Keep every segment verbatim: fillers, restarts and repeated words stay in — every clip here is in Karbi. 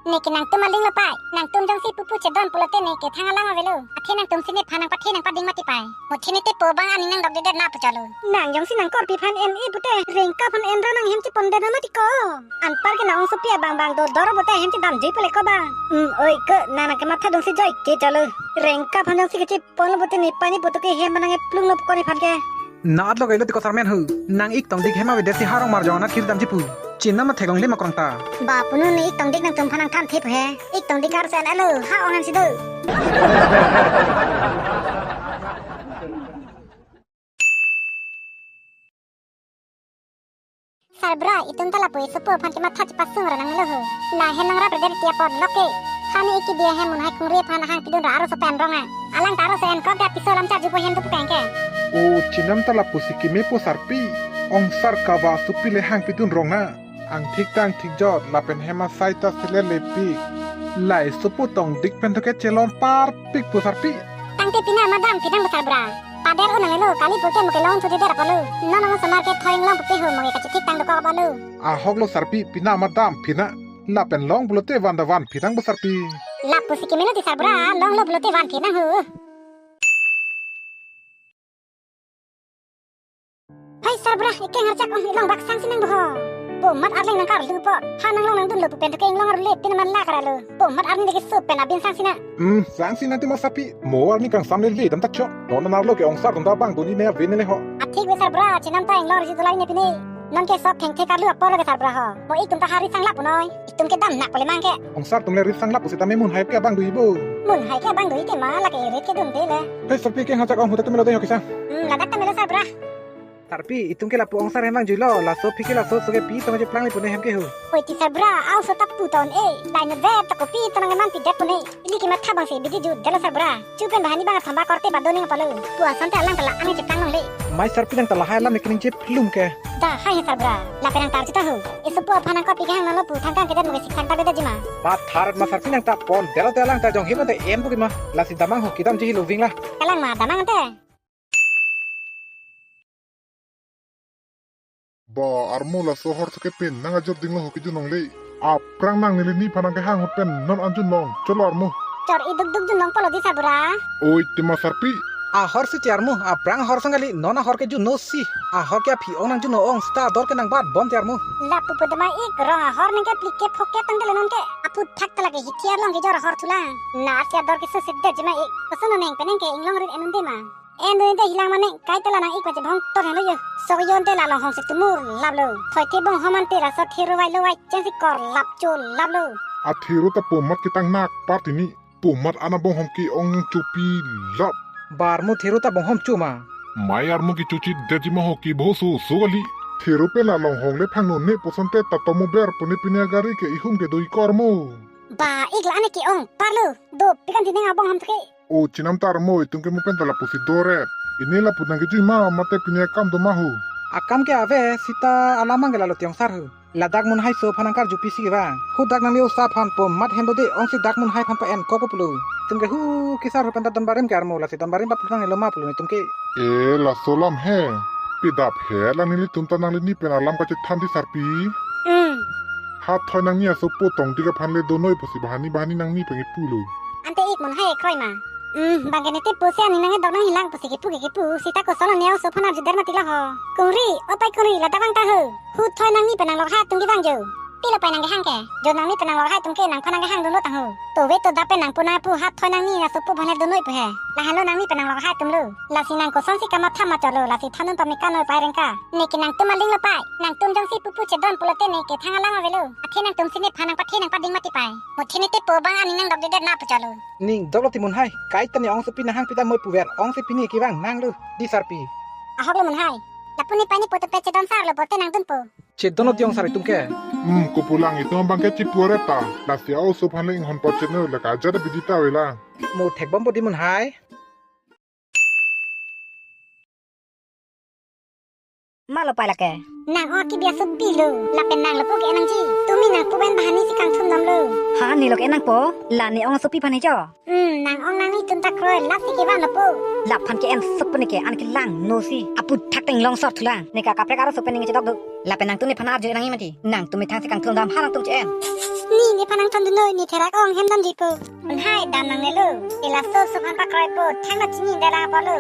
Neke nangtum aling lo pai. Nangtum jongsi pupu chedon pulote neke thang alang avelo. Athe nangtum si nephan nangpathe nangpading mati pai. Mo chini te po bang aning nangdokdedet na pu chalo. Nang jongsi nangkorpi aphan en-e pute, Rengka aphan enra nang hem chepondet mati ko. Anpar ke nang ongsopi abang bang do dor pute hem chedamjui pule ko bang. Hmm, oi ke, nang nangkematha dongsi joi ke chalo. Rengka aphan jongsi kechepon lo pute nepei nepo atum ke hem nang eplung lo ko nephan ke. Nat lo kailo tiko sarmen hu. Nang ik tongdik hem avedet si harong marjong anat khirdamji pu. Chinam na theklongle ma krong ta. Ba punu ne ik tongdik nangtum aphan nangthan thip he. Ik tongdik arsen alo, ha ong hem si do. Sarbura, itum ta lapu esopo aphan kematha chepasung ra nanglo ho. La hem nangrapre det ti apor loke. Hani iki dia hem Munhai Kungri aphan ahang pidun ra aro sopen rong a. Alang ta aro sen kok dia piso lam charjupo hem tu pukeng ke. O chinam ta lapusi kemepo sarpi. Ongsar kava supi le hang pidun rong na. Angthik ta angthik jot lapen hem asai ta sele lepik. La esopo tongdik pen to ke chelon parpik po sarpi. Tangte pina madam pidang besar bra. Pader unang lo kali puke muke long suti der apalo. Non ang samar ke thoing long puke ho muke kachithik tang dokok apalo. Ahok lo sarpi pina madam pina. Lapen long pulote van da van pidang bo sarpi. Lapusi kemelo ti sarbura long lo pulote van pidang ho. Hai sarbura, ikeng archak ong ilong bak sang sinang boho. Po mat arleng nangkarlu po. Ha nanglong nangdun lo pupen ke inglong arle pin man la karalo. Po mat arni deke sup pen abin sang sina. Hmm, sang sina ti ma sarpi. Mo arni kangsam lele dam tak chok. Non anar lo ke ongsar dong da bang doni ne avin ne ho. Athik ve sarbura, chinam ta inglong arju dolai ne pine. Non ke sok thengthe karlu apor lo ke sarbura ho. Mo itum ta hari sang lap punoi. Itum ke dam nak pole mang ke. Ongsar atum le rit sang lap pusita me Munhai ke abang dui bo. Munhai ke abang dui te ma lake rit ke dun de le. Hei sarpi ikeng archak ong huta tumelo dei ho kisa. Hmm, ladak tumelo sarbura. Sarpi, itum ke lapu ongsar hem vangjuilo, laso aphi ke laso so ke pi tong je plang le pune hem ke hu. Oi ti sarbura, aoso ta pu ton e, lainut vet ta kopi tonang man pidet pune, ili kematha bang si bidi ju delo sarbura. Chupen bahani bang thamba korte ba doning apalo. Pu ason te alang pala ang je plang longle. Mai sarpi nang ta lahai alam ne kening je plum ke. Da hai sarbura, lapen nang tar chita hu. Esopo aphan nangkot pi kehang nanglo pu thangkang kedet muke sik thangta kedet jima. Ba tharat ma sarpi nang ta pon, delo te alang ta jong hiba te em pu kima. Lasi damang ho kedamji hilo ving la. Kalang ma damang te. Ba armo laso ahor so ke pen nang ajor dinglo ho kejun longle. Aphrang nang neli nephan nangkehang ahut pen non an junlong. Cholo armo. Chor iduk duk junlong polo di sarbura. Oi ti ma sarpi. Ahor si ti armo, aphrang ahor sang kali, non ahor ke junno si. Ahor ke aphi ong nang junno ong sita ador ke nang bat bom ti armo. Lapu pu dama ik rong ahor nang ke plik ke phok ke tang dele non ke. Aphuthak ta lake hithi arlong kejor ahor thulang. Na si ador ke susit det jima ik. Koson neng peneng ke inglong rit enun de ma. En dun te hilang mane, kai te la nang ik pache bhong tor helo yo. Sok yon te la long hong si tumur lap lo. Thoi te bong homan te la so thero vai lo vai chen si kor lap cho lap lo. A thero ta po mat ketang nak parti ni. Po mat ana bong hom ke ong chopi lap. Ba armo thero ta bong hom cho ma. Mai armo ke chochi det jima ho ke bo so so kali. Thero pe la long hong le phang no ne poson te ta tomo ber pune pine gari ke ihum ke doi kor mo. Ba ik la ane ke ong parlo. Do pikan tineng abong hom ke. O chinam ta armo itum ke mo pen ta lapusi doret. Ini lapu nang kejui ma mate pini akam do ma hu. Akam ke ave sita alamang ke lalo ti ongsar hu. Ladak Munhai so aphan nangkarju pisi ke bang. Hudak nangli osa aphan po mat hem do de ong si dak Munhai aphan pa en kok pulo. Itum ke hu kesar hu pen ta donbarim ke armo lasi donbarim pa pulo nang elo ma pulo itum ke. E laso alam he. Pidap he lang nelitum ta nanglini pen alam kachethan di sarpi. Hmm. Hathoi nangni asopo tongdik aphan le donoi pusi bahani bahani nangni pengepu lo. Ante ik Munhai ekroi ma. Hmm, bang ke nete pusi ani nang edok nang hilang pusi kepu ke kepu sita koson ani aoso aphan arju der mati lo ho. Kungri, o pai Kungri ladak vang ta ho. Huthoi nangni pen nanglok hai atum ke vang jo. Pilo pai nangkehang ke. Jo nangni pen nanglok hai atum ke nangphan nangkehang dunlo tang ho. To ve to da pen nangpu nangpu hathoi nangni asopo aphan le donoi pu he. Lahenlo nangni pen nanglok hai atum lo. Lasi nang koson si kamatha ma cholo lasi thanun pamika noi pai Rengka. Neke nangtum aling lo pai. Nangtum jongsi pupu chedon pulote neke thang alang avelo. Athe nangtum si nephan nangpathe nangpading mati pai. Mo chini te po bang ani nangdokdedet na pu chalo. Ning doklo ti Munhai. Kaita ne ongsopi nanghang pita moi puver. Ongsi pini kevang nanglo. Di sarpi. Ahok lo Munhai. Lapu nepei nepo atum pe chedon sar lo pulote nangdunpo. Chedon lo ti ongsar itum ke. Hmm, kopulang itum abang ke chipu aret ta. Lasi aoso aphan le inghon pachet noi la kaja da bidi ta avela. Mo thekbompo di Munhai. Malo pai lake. Nang o kebi asopi lo. Lapen nang lapu ke nangji. Tumi nangpu pen bahani si kangthum dam lo. Ha ni lo ke nangpo. La ne ongsopi aphan he jo. Hmm, nang ong nangni tum ta kroi lap si kevan lapu. Lap aphan ke en sop ne ke an kelang no si. Aphuthak teng long sor thulang. Neke kaprek aro sopen neke chedok do. Lapen nangtum nephan arju nangji mati. Nangtum methang si kangthum dam ha nangtum che-en. Ne nephan nangthondun noi, ne therak ong hem damji po. Unhai, dam nangnelo. Ne laso oso aphan pakroipo, thangta chini dera apotlo.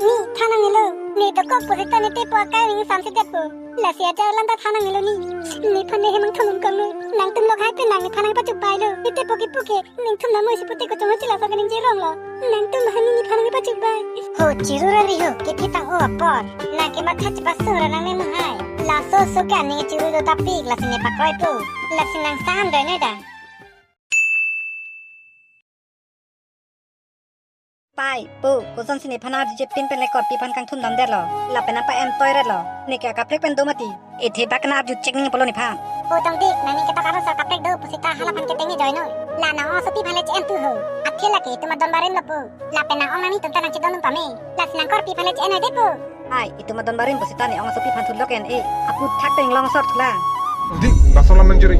Ne than nangnelo. Ne dokok pusita ne tepo akai ning samsi detpo. Lasi aja alam ta than nangnelo ne. Nephan ne hem nangthondun kanglo. Nangtum lok hai pen nang nephan nangpachupailo. Ne tepo kipu ke. Nangtum namo isi pute kocong achi laso kaningje ronglo. Nangtum bahani nephan nangpachupai. Ho, chiru ra ri ho, kethe tang-o apor. Nang kematha chepasung ra nangne mo hai. Laso oso ke aning chiru do tapi, lasi ne pakroipo. Lasi nang saham doi noi da. Pai, po, kosonsi nephan arju chepin pen le korpi aphan kangthum damdetlo. Lapen nangpa-en toiretlo. Neke akaprek pen do mati. Ethe bak na arju chek ning pulo nephan. O tongdik, nangning ketok arloso kaprek do pusita hala aphan keteng ne doi noi. La nang ongsopi aphan le che-en tu ho. Athe lake itum adon barim lo po. Lapen nang ong nangning tum ta nangchedondun pame. Lasi nang korpi aphan le che-en noi de po. Ai, itum adon barim pusita ne ongsopi aphan thulok en e. Aphuthak ta inglong asor thulang. Dik, laso alam nangjuri.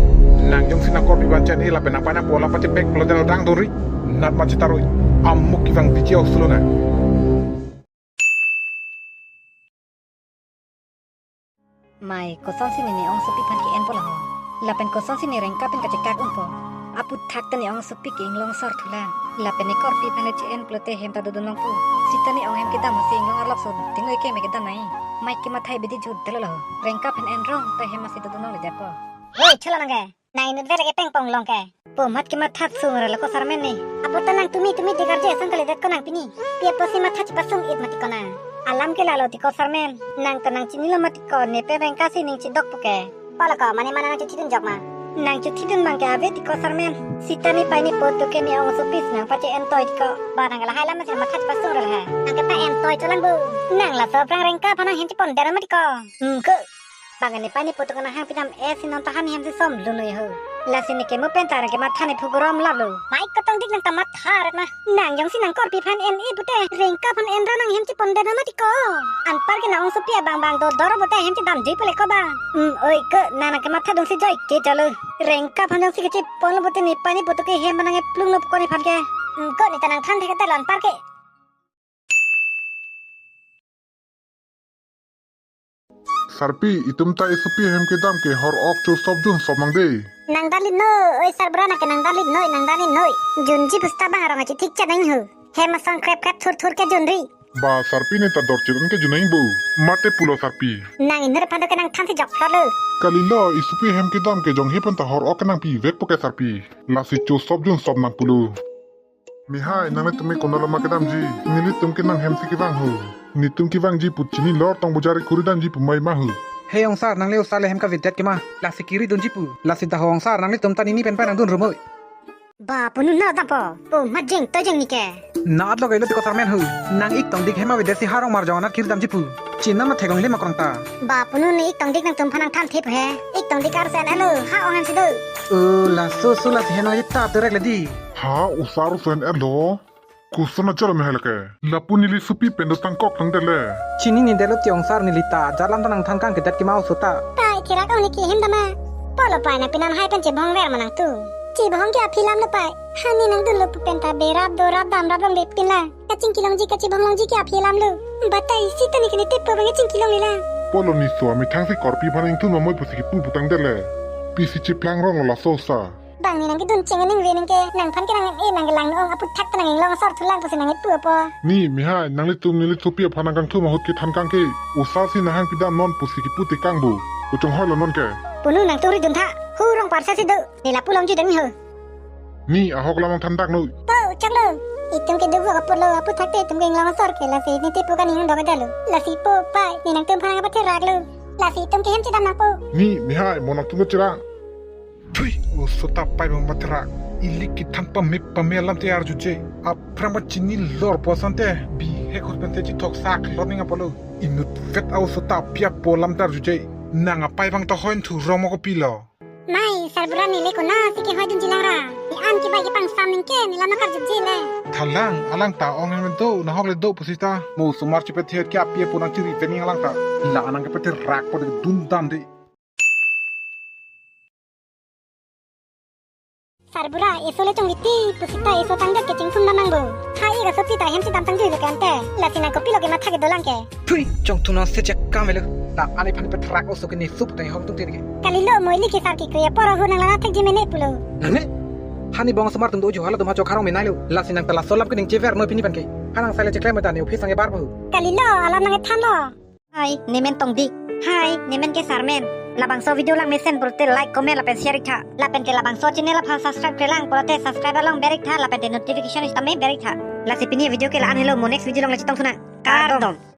Nang jongsi nang korpi aphan che-en e lapen nangpa nangpo alam pache bek pulo delo dang dori. Nat ma chetaroi. Amuk kevang biji oksolo na. Mai, kosonsi ne ne ongsopi aphan ke-en po laho. Lapen kosonsi ne Rengka pen kachekak unpo. Aphuthak ta ne ongsopi ke inglong asor thulang. Lapen ne korpi aphan ne che-en pulote hem ta dodun longpo. Sita ne ong hem kedam si inglong arlok so. Tingoi ke me kedam nai. Mai kematha bidi jut delo laho. Rengka aphan en rong ta hem masi dodun longledetpo. Hei, chula nangke. Nang inut vere ke pengpong long ke. Po mat kematha sung ra lo ko sarmen ne. Apo ta nang tumi tumi dikar je sang kali det ko nang pini. Pi apotsi matha chepasung it mati ko nang. Alam ke lalo ti ko sarmen. Nang ta nang chinilo mati ko ne pen Rengka si ning chidok po ke. Polo ko mane mana nang chuthidun jok ma. Nang chuthidun bang ke ave ti ko sarmen. Sita ne pai ne po to ke ne ongsopi si nangpache-en toi ti ko. Ba nang lahai alam si matha chepasung ra lahai. Nang kepa-en toi chulang bu. Nang laso aphrang Rengka aphan nang hem chepon dera mati ko. Hmm, ko. Bang ne pai ne po to ke nang hang pidam e si non tahan hem si som lunoi ho. Lasi ne kemo pen ta nang kematha ne phugorom lap lo. Mai ko tongdik nang ta matha ret ma. Nang jongsi nang korpi aphan en e pute. Rengka aphan en ra nang hem chepon dera mati ko. Anpar ke nang ongsopi abang bang do doro pute hem chedam jui pule ko ba. Hmm, oi ko nang nang kematha dong si joi ke chalo. Rengka aphan jongsi kechepon lo pute ne pai ne po to ke hem nang eplung lo ko nephan ke. Hmm, ko ne ta nang than thek ta lo anpar ke. Sarpi, itum ta isopi ahem kedam ke hor ok cho sop jun sop mang de. Nang dalit noi, oi sarbura nang ke nang dalit noi, nang dalit noi. Junji pusita bang arong achi thik chat nang ho. Hem asong krep krep thur thur ke junri. Ba sarpi ne ta dor chiron ke jun nang bo. Mate pulo sarpi. Nang inut aphan do ke nang than si jok phlot lo. Kalilo, isopi ahem kedam ke jong he pen ta hor ok nangpi vek po ke sarpi. Lasi cho sop jun sop nang pulo. Mihai, nanglitum ke konat loma kedamji, nelitum ke nang hem si kevang ho. Netum kevangji pu chini lor tong bujari kuri damji pu mai ma ho. He ongsar, nangli osa le hem kavedet ke ma, lasi kiri dunji pu. Lasi dak ho ongsar, nanglitum ta nini pen pai nang dun rumoi. Ba, punu na dampo, po mat jeng to jeng ne ke. Nat lo kailo ti ko sarmen ho. Nang ik tongdik hem avedet si harong marjong anat kiri damji pu. Chinam na theklongle ma krong ta. Ba, punu ne ik tongdik nangtum aphan nang than thip he. Ik tongdik arsen elo, ha ong hem si do. O, laso so lasi hem nang ta terek le di. Ha, osa aro sen erlo. Koson achal me halake. Lapu neli sopi pen do tangkok tangdet le. Chinine detlo ti ongsar neli ta. Jalam ta nang than kang kedet ke ma oso ta. Pai, therak ong ne ke hem dam ma. Polo pai nang pinam hai pen chebhong ver ma nangtum. Chebhong ke aphi alam lo pai. Hani nang dunlo pu pen ta berap dorap damrap longdet pin la. Kachingki longji kachebhong longji ke aphi alam lo. Batai sita ne ke ne tepo bang chingki longle la. Polo ne so amethang si korpi aphan ingthun mamoi pusi kipu putangdet le. Pisi cheplang rong lo laso osa. Bang ne nang kedun cheng aning ve nang ke, nangphan ke nang e nang kelang ong aphuthak ta nang inglong asor thulang pusi nang ipu apo. Ne mihai, nanglitum neli sopi aphan nang kangthum ahut kethan kang ke. Osa si nang hang pidam non pusi kipu tekang bo. Kocong hoi lo non ke. Punu nangtum ri dun tha. Hu rong parsa si do. Ne lapu longji deng ho. Ne ahok lam nang than dak noi. Po, chak lo. Itum ke do bo apor lo aphuthak te itum ke inglong asor ke lasi ne tepo kan inglong dok dalo. Lasi po pai, ne nangtum aphan nang patherak lo. Lasi itum ke hem chedam nangpo. Ne mihai, mo nangtum ke chirang. Thui, oso ta pai bang patherak. Ili kethan pame pame alam te arjuje. Aphrang ba chini lor po asonte. Bihek hus pen te chithok sak lor ning apotlo. Inut vet a oso ta aphi apo alam te arjuje. Nang apai bang ta hoin thu rong mo kopilo. Mai, sarbura ne le konatsi kehoi dunji lang ra. Ne an kebai kepangsam ningke ne lam karjuje le. Thalang, alang ta ong hem do, nahok le do pusita. Mo osomar chepethet ke aphi apo nang chiri pening alang ta. La nang kepetherak po de dun dam de. Sarbura, eso le chongviti, pusita eso tangdet ke chingthum dam nang bo. Ha ik asopi ta hem chedam tangju lo ke ante. Lasi nang kopilo kematha kedolang ke. Thui, chongthum nang se chek kam velo. Ta ani phan petrak oso kini sup tang hong tung tin ke. Kalilo mo ili ke sar kekri apor ahut nang lana thekji mene pulo. Nang ne? Hani bong asomar atum do jo halatum ha chok harong menailo. Lasi nang ta laso alam ke ning chever noi pini phan ke. Hanang sai le cheklem ta ne office nang ebar bahu. Kalilo, alam nang ethan lo. Hi, nemen Tongdik. Hi, nemen ke Sarmen. Labangso video lang mesen pulote like, comment lapen share iktha. Lapen ke labangso channel aphan subscribe klemkle lang pulote subscribe along ber iktha lapen te notification sitame ber iktha. Lasi pini video ke la-an helo, mo next video along le chetong sunang. Kardom.